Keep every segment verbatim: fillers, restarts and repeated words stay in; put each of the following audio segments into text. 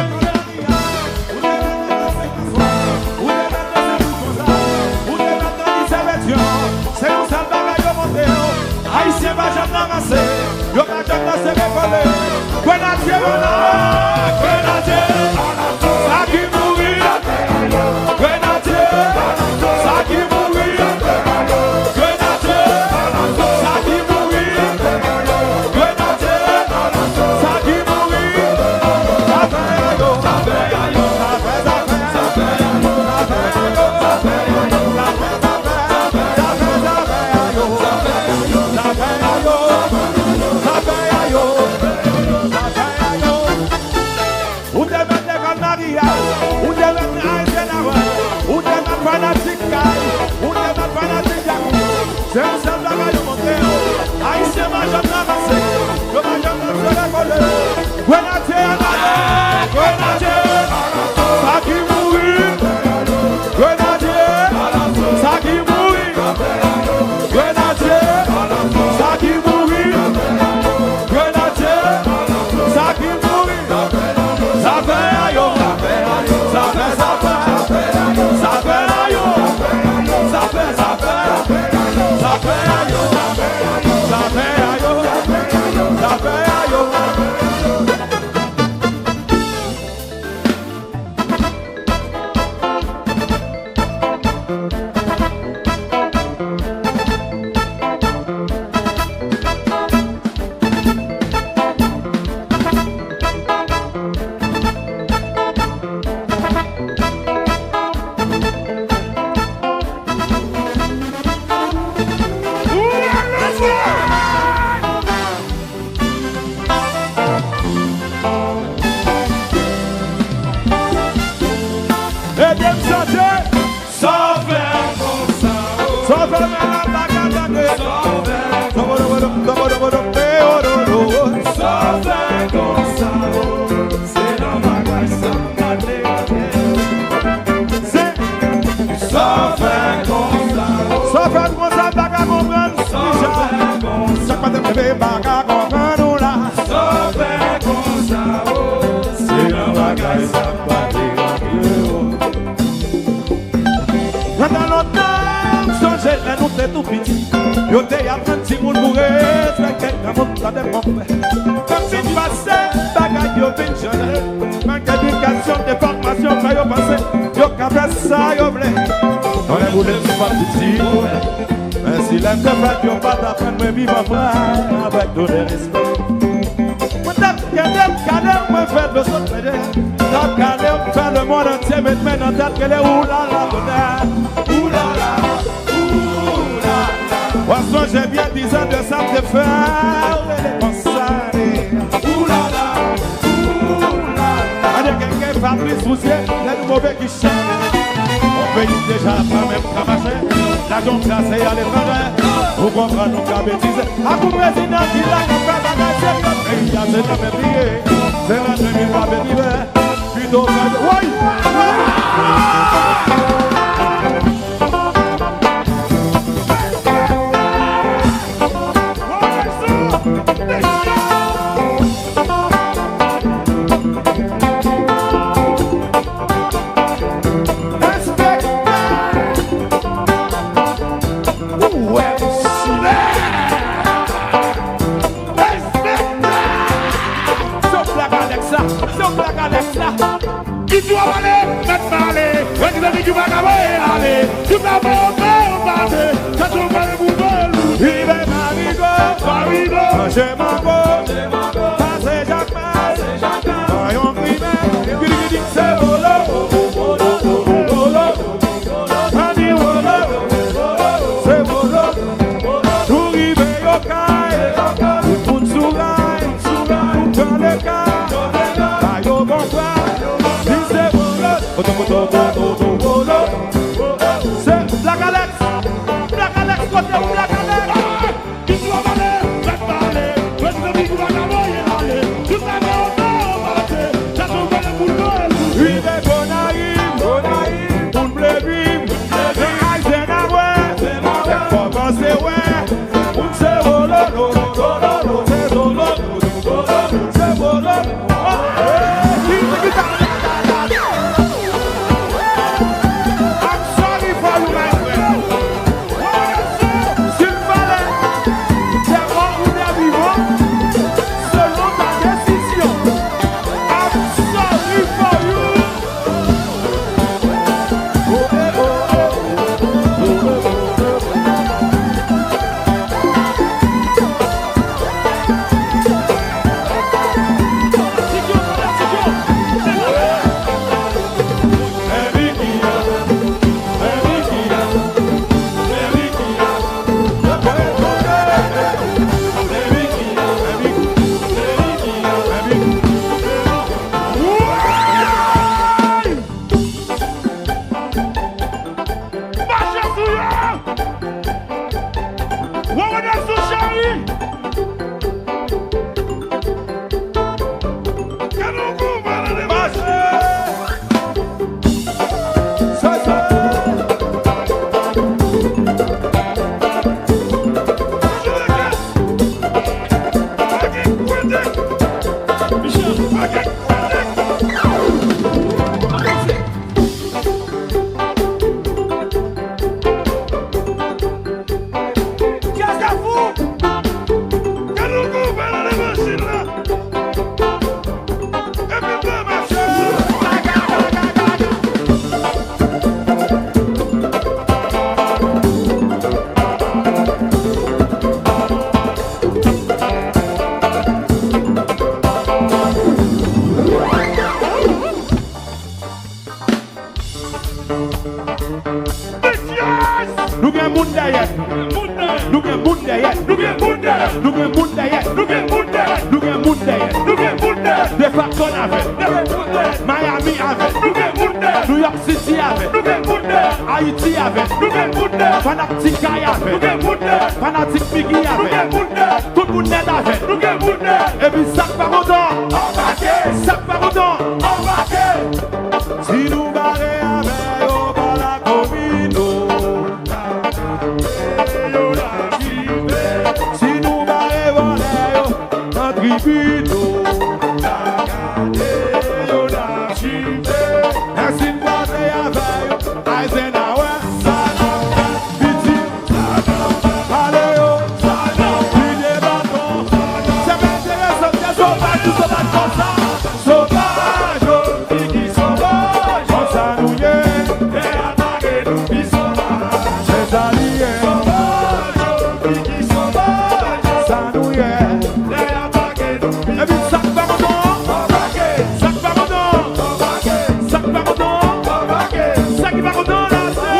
Ou te mèt nan sikans la, ou te mèt nan sikans la, ou te mèt nan lise Petyon. Se yon sèl bagay yo montre yo. Ayisyen pa janm nan ranse, yo pa janm nan sere kole. Grenadye yo la, grenadye, sa ki mouri. Grenadye, sa ki mouri. Grenadye, sa ki mouri. Grenadye, sa ki mouri. Zafè a yo, zafè a yo, zafè, zafè, zafè a yo, zafè a yo, zafè, zafè, zafè a yo, zafè a yo, zafè a yo, zafè a yo, zafè a yo, zafè a yo, zafè a yo. Ou te mèt lekòl Maria, ou te mèt nan Ayisyen Avan, ou te mèt fanatik kay, ou te mèt fanatik Djakout. Se yon sèl bagay yo montre yo. Ayisyen pa janm nan ranse, yo pa janm nan sere kole. Grenadye ann ale, grenadye, sa ki mouri. Grenadye, sa ki mouri. Grenadye, sa ki mouri. Grenadye, sa ki mouri. Zafè a yo, zafè, zafè, zafè a yo, zafè, zafè, zafè a yo, zafè a yo, zafè a yo. Ede m chante. Sa w fè konsa, o? Sa w fè, men la pa ka tande. Sa w fè konsa, o? Sa w fè konsa, o? Se nan bagay sa m pa te rate. Se sa w fè konsa, o? Sa w fè konsa, m pa ka konprann. Sa w fè konsa, sa k pa te leve, m pa ka konprann ou la. Sa w fè konsa, o? Se nan bagay sa m pa te rate, o. Nan tan lontan, m sonje lè nou te tou piti, yo te aprann timoun pou respekte granmoun, tande mon frè. Tan k fin pase, bagay yo vin chanje. Mank edikasyon, de fòmasyon, fè yo panse yo ka fè sa yo vle. Anlè boule m pa piti, men si lè m te fèt, yo pa t aprann mwen viv anfrè avèk tout respè. Mwen t ap gade m, gade m, mwen fè dlo sot mwen je. T ap gade m, fè lemonn antye met men nan tèt, rele oulala bonè. Oulala, oulala. W ap sonje byen dizan de sa m te fè, ou rele konsa. Oulala, oulala. Gade kenken Fabrice Rousier, lè nou move ki Yon peyi deja pa menm ka mache, lajan w plase aletranje. Ou konprann nou ka betize. Ak yon prezidan ki la k ap fè bagay serye, peyi a se nan men li ye. Se nan men li pa vle rive. Pito fè, woy! Enspektè! Ou wè m chile! Enspektè! Se w blak Alex la! Se w blak Alex la! Ki tou ap ale, mèt pale, wè di zanmi ki pa ka voye ale. Tout la fè yo fè yo pase, sa tou fè yo pou voye lou. Rive Marigo, Marigo, manje mango, pase Jakmèl, nan yon grimèl, gidi gidi, se volo, volo, volo, volo, anni volo, se volo, nou rive yo kay, tout moun sou ray, tout jan de kay, ba yo bon fwa, di se volo, koto, koto, koto, koto, volo, se Black Alex, Black Alex, kote ou Black Alex? Ki tou ap ale, mèt pale, prezidan ki pa ka voye ale. Tout sa fè yo fè yo pase, sa tou fè yo pou voye lou. Rive Gonayiv, Gonayiv, moun vle viv, nan Ayisyen a wè, fè kòmanse wè, moun se volo, lo, lo, lo, lo, se volo, lo, lo, lo, se volo. Oh, hey, ki, ki, ki, Nou gen moun dèyè. Nou gen moun dèyè. Nou gen moun dèyè. Nou gen moun dèyè. Nou gen moun dèyè. Nou gen moun dèyè. Nou gen moun dèyè. Defakto avè. Miami avè. Nou gen moun dèyè. New York City avè. Nou gen moun dèyè. Ayiti avè. Nou gen moun dèyè. Fanatik Kay avè. Nou gen moun dèyè. Fanatik Biggie avè. Nou gen moun dèyè. Tout moun nèt avè. Nou gen moun dèyè. Epi sa k pa kontan. Anbake. Sa k pa kontan. Anbake. Si nou bare avè yo bò lakou nou, si nou bare vòlè yo nan tribin nou, men si n kwaze avè yo, Eisenhower, sa n ap fè, Fidji, sa n ap fè, pale yo, sa n ap fè, pile baton, se pa enteresan, se sovaj, nou sovaj konsa. Sovaj, yo, figi sovaj, konsa nou ye. Lè atake nou pi sovaj. Se sa li ye. Sovaj, yo, figi sovaj, sa nou ye. Lè atake nou pi sovaj. Epi sa k pa kontan? Anbake. Sa k pa kontan? Anbake. Sa k pa kontan? Anbake. Sa ki pa kontan la, se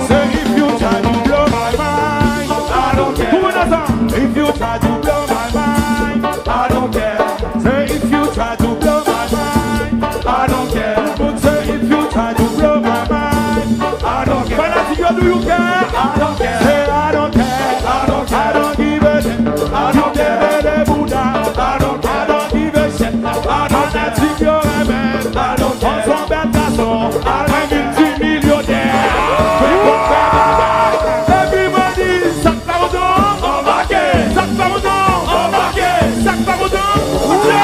Say if you try to blow my mind, I don't care. If you try to blow my mind, I don't care. Say if you try to blow my mind, I don't care. But say if you try to blow my mind, I don't care. Fanatik yo, do you care? I don't care. Say I don't care. I don't care. I don't give a damn. I don't care. Bouda. I don't care. I don't give a shit. I don't care. Fanatik yo renmen. I don't care. Ansanm bèl gason. I don't care. Mwen vin ti milyonè. Mwen konn fè bagay. Everybody, sa k pa kontan? Anbake. Sa k pa kontan? Anbake. Sa k pa kontan? Anbake.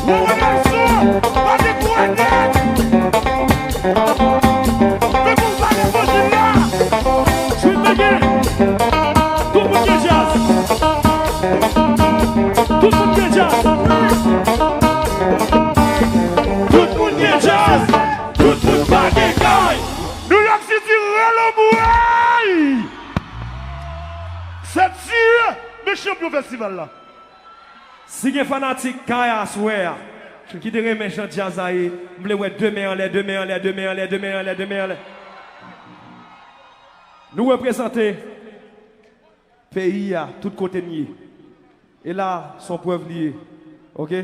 Wowo Delson, pa dekouraje. Depi w pa levanjil la, swiv mwen gen. Tout moun gen djaz. Tout moun gen djaz. Tout moun gen djaz. Tout moun pa gen kay. New York City, rele anmwey! Sèt Jiyè, men chanpyon festival la. Si gen fanatik Kay aswè a ki te renmen jan djaz la ye, m vle wè de men anlè, de men anlè, de men anlè, de men anlè, de men anlè. Nou reprezante peyi a tout kote n ye. E la, se yon prèv li ye. Oke?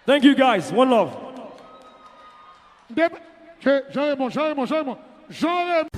Thank you, guys. One love. Dep-, Che-, Jean Raymond, Jean Raymond, Jean Raymond. Jean Raymond.